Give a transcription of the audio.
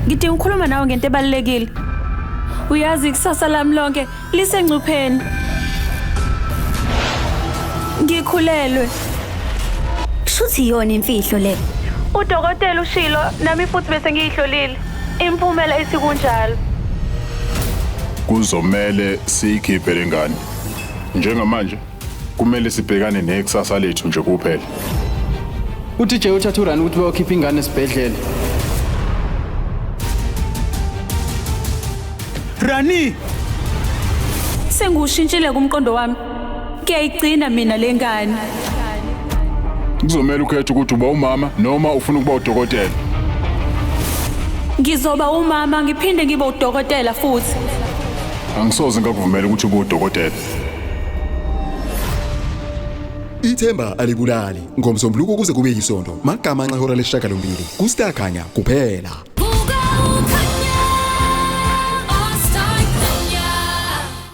Ngidinga ukukhuluma nawe ngento ebalulekile. Uyazi ikusasa lami lonke lisengcupheni. Ngikhulelwe. Shuthi iyona imfihlo le. Udokotela ushilo nami futhi bese ngiyihlolile. Imiphumela ithi kunjalo. Kuzomele siyikhiphe le ngane. Njengamanje kumele sibhekane nekusasa lethu nje kuphela. UDJ uthatha uRani ukuthi bayokhipha ingane esibhedlela. Rani! Sengiwushintshile kumqondo wami. Ngiyayigcina mina le ngane. Kuzomele ukhethe ukuthi uba umama noma ufuna ukuba udokotela. Ngizoba umama ngiphinde ngibe udokotela futhi. Angisoze ngakuvumela ukuthi ube udokotela. Ithemba alibulali ngomsombuluko kuze kube yisonto magamanxa ihora lesishiyagalombili kuStar Khanya kuphela.